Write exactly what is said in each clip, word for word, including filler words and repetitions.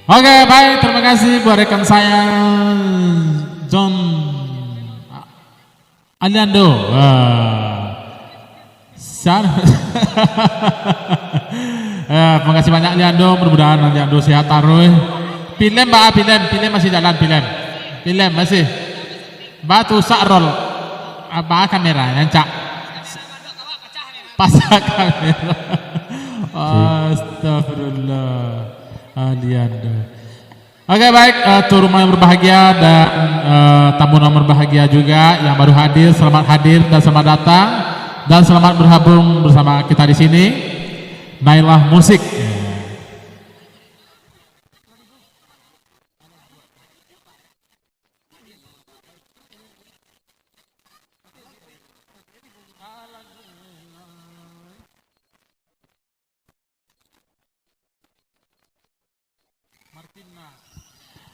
Oke, baik, terima kasih buat rekan saya, John Aliando. Wah. Sar-, Eh, terima kasih banyak, Aliando. Mudah-mudahan Aliando sehat taruih. Pilem, ba, pilem, pilem masih jalan, pilem. Pilem masih. Ba, tusak roll. Ah, ba, kamera, rancak. Pasak kamera. Astagfirullah. Aliando. Oke, baik, eh, tuan rumah yang berbahagia dan, eh, tamu yang berbahagia juga yang baru hadir, selamat hadir dan selamat datang, dan selamat bergabung bersama kita di sini. Nailah Musik.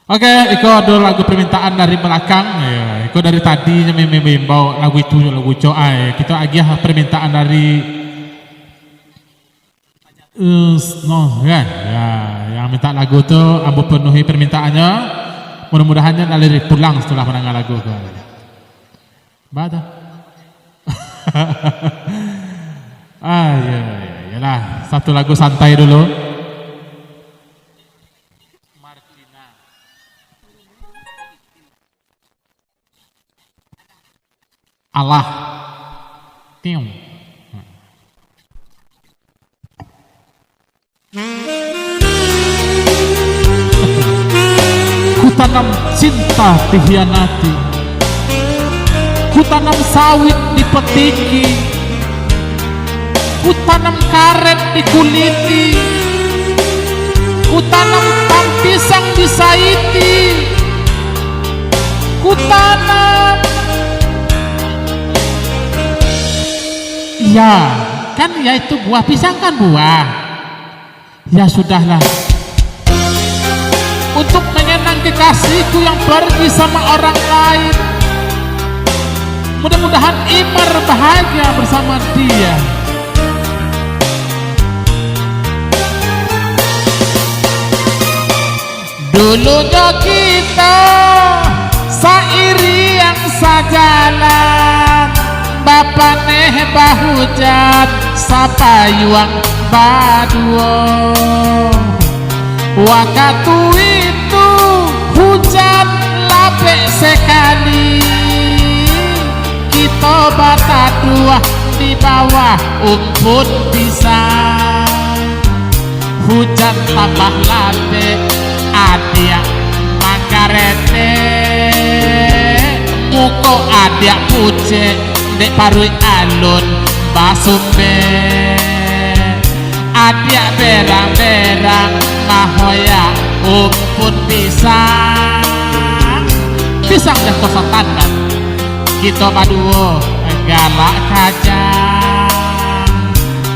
Oke, iko ado lagu permintaan dari belakang. Ya, iko dari tadi nyo mem-, mem-, maimbau lagu itu, lagu cok ai. Kita agiah permintaan dari, eh, no, ya, ya, yang minta lagu tu ambo penuhi permintaannyo. Mudah-mudahan nyo lalai pulang setelah mendengar lagu tu. Ba tu. Ah, ya, ya, yalah. Satu lagu santai dulu. Alah. Tiung. Kutanam cinta dihianati, kutanam sawit dipetiki, kutanam karet dikuliti, kutanam tang pisang disaiti, kutanam, ya, kan, ya itu buah pisang kan buah. Ya sudahlah. Untuk menyenang kekasihku yang pergi sama orang lain, mudah-mudahan Imar bahagia bersama dia. Dulunyo kito sairiang sajalan, bapaneh bahujan, sapayuang baduo. Wakatu itu hujan lapek sekali, kito bataduah di bawah umpun pisang. Hujan tambah lapek, adiak manggaretek, muko adiak pucek, dek paruik alun basumbek. Adiak berang-berang mahoyak umpun pisang. Pisang jatuah satanam. Kito baduo galak kacang.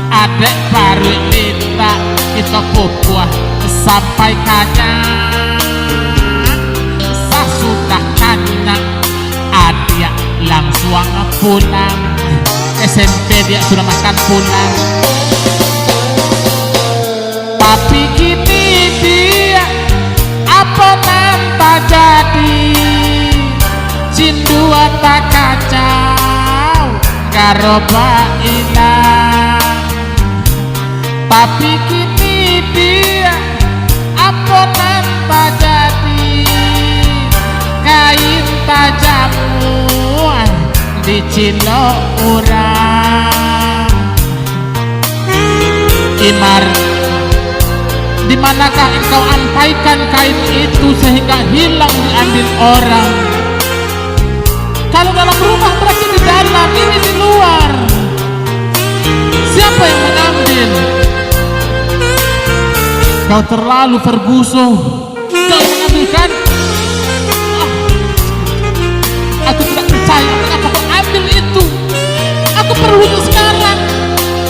Adek paruik litak, kito pupuah sampai kanyang. Sasudah kanyang, adiak langsuang pulang. S M P diak sudah makan pulang. Tapi kini diak, apo nan tajadi? Cindua takacau, garobak ilang. Tapi kini diak, apo nan tajadi? Kain tajamuah dicilok urang. Imar, di manakah engkau ampaikan kain itu sehingga hilang diambil orang? Kalau dalam rumah, berarti di dalam, ini di luar. Siapa yang mengambil? Kau terlalu Ferguso. Kau yang mengambil, kan? Ah. Aku tidak percaya. Kenapa kau ambil itu? Aku perlunya sekarang.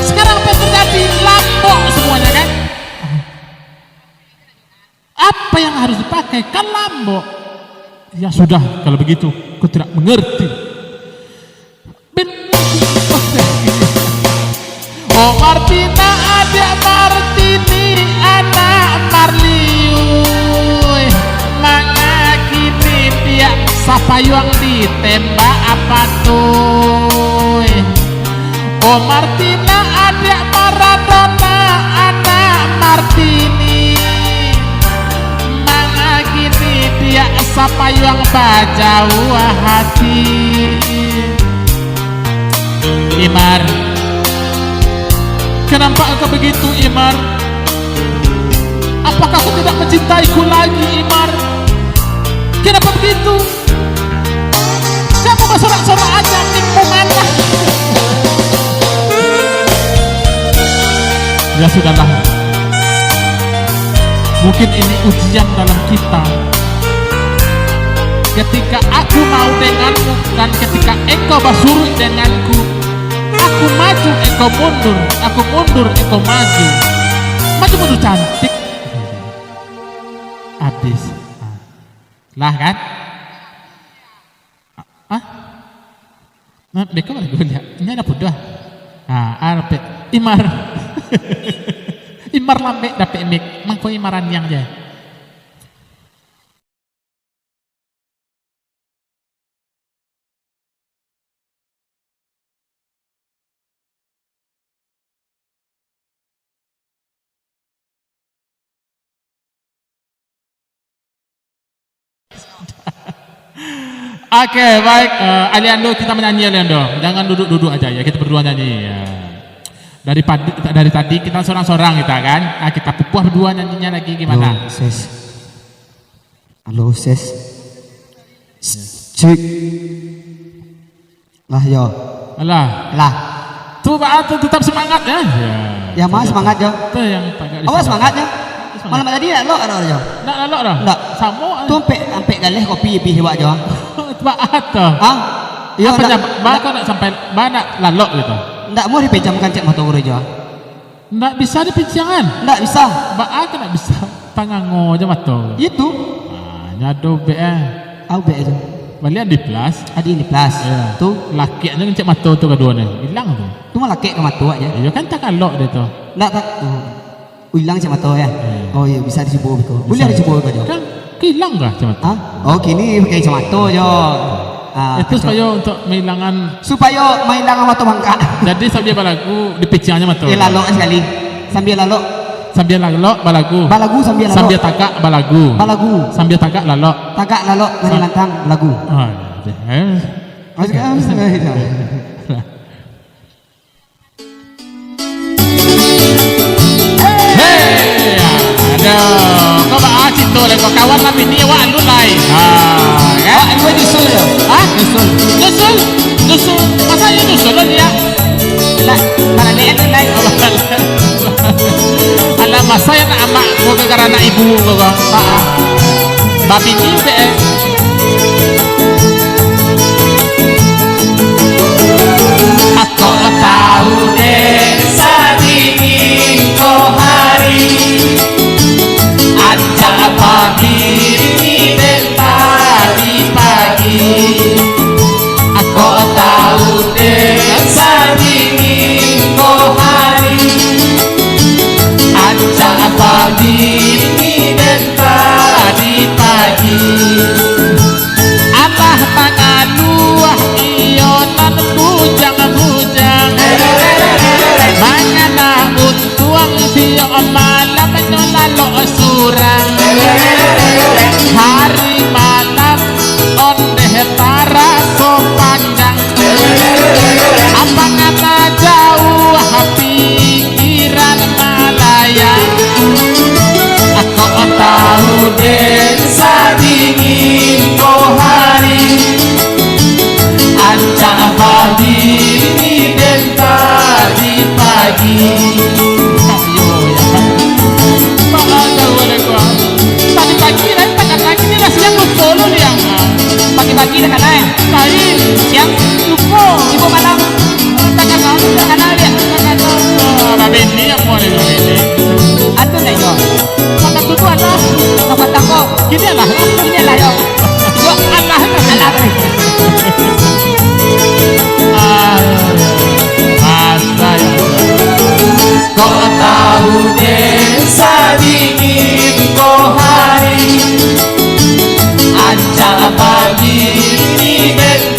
Sekarang apa yang terjadi? Lambok semuanya, kan? Apa yang harus dipakai? Kan lambok. Ya sudah, kalau begitu, aku tidak mengerti. Bin-, Oh Martina, adiak Martini, anak Marliu. Tembak apa tu? Oh Martina, adiak Maradona, anak Martini. Mangakini diak sapayuang bajauah hati. Imar, kenapa engkau begitu, Imar? Apakah kau tidak mencintaiku lagi, Imar? Kenapa begitu? Kamu bersorak-sorak aja, mik-mu manah. Ya sudahlah. Mungkin ini ujian dalam kita. Ketika aku mau denganmu dan ketika engkau basuruik denganku, aku maju, engkau mundur, aku mundur, engkau maju. Maju mundur cantik. Habis. Lah kan? Ah? Nah, beko balagu liak. Inyo ado puduah. Ah, ah, dapek. Imar. Imar lambek dapek mik. Mangko Imar raniang je. Oke, baik. Eh, Aliando, kita menyanyi, Aliando. Jangan duduk-duduk aja ya, kita berdua nyanyi ya. Dari padi, dari tadi kita sorang-sorang kita kan. Ah, kita pupuah berdua nyanyinya lagi gimana? Yo, ses. Halo, ses. Cek. Lah, yo. Alah. Lah. Tu, Pak, tu tetap semangat ya. Ya. Ya, mas semangat jo. Tu yang tagak di Awak sana. Semangat jo. Semangat. Malam tadi nak lok, lok jo. Nak lok dah? Ndak. Samo, eh. Tu ampek, ampek galeh kopi lebih awak jo. Pak, tu. Hah? Iyo, apa ndak, jam? Ba, ndak. Kau nak sampai, ba nak lalok gitu? Ndak mau dipejamkan cek motor guru jo. Ndak bisa dipincangan? Ndak bisa. Baa ka ndak bisa? Tangango aja mato. Itu. Ah, nyado bek eh. Au bek aja. Balian di plus. Adi di plus. Iya. Tu. Lakek aja ngecek mato tu kaduo ni. Hilang tu. Tu mah lakek ka mato aja. Iyo kan takalok dia tu. Ndak tak. Oh. Hilang cek mato ya. Iya. Oh iya, bisa dicubo beko. Bisa. Boleh dicubo beko jo. Kan hilang kah cek mato? Hah? Oh, kini pakai cek mato jo. Ah, itu kacau. Supayo untuk mahilangan. Supayo mahilangan mato bangkak. Jadi sambil balagu, dipiciangnyo mato. Eh, lalok sakali. Sambil lalok. Sambil lalok, balagu. Balagu sambil lalok. Sambil tagak, balagu. Balagu. Sambil tagak, lalok. Tagak, lalok, nari lantang, balagu. Ah, eh. Masuk ke? Masuk ke? Hei, aduh, kau baa cito lai, kau kawan lah bini awak alun lai. Ha, kan? Awak dua nyusul je. Ha? Nyusul. Nyusul? Nyusul? Masa iyo nyusul lo dia? Lah, baliak alun lai. Alah, masa iyo nak amak kau gara-gara anak ibu kau, kau. Ha, ha. Babini dek, eh. Kok tau dek sadingin ko hari, rancak babini den tadi pagi. Kok tau dek sadingin ko hari, rancak babini den tadi pagi. Alah mangaluah iyo nan bujang-bujang, mangana untuang tiok malamnyo lalok surang. Hari malam ondeh taraso panjang, ampang ata jauah pikiran malayang. Kok tau den sadingin ko hari, rancak babini den tadi pagi. Tadi pagi lah, takan pagi ni lah siang lupo lo dia. Pagi-pagi dah kanai. Tadi siang lupo. Ibu malam. Takan malam, takan malam dia. Takan malam. Ah, babini apo ni, babini? Atu ndak jo. Makan tu tu alah. Makan tako. Gini lah. Gini lah yo. Yo, alah, alah. Ah, masa yo. Kok tau den sadingin ko hari, rancak babini den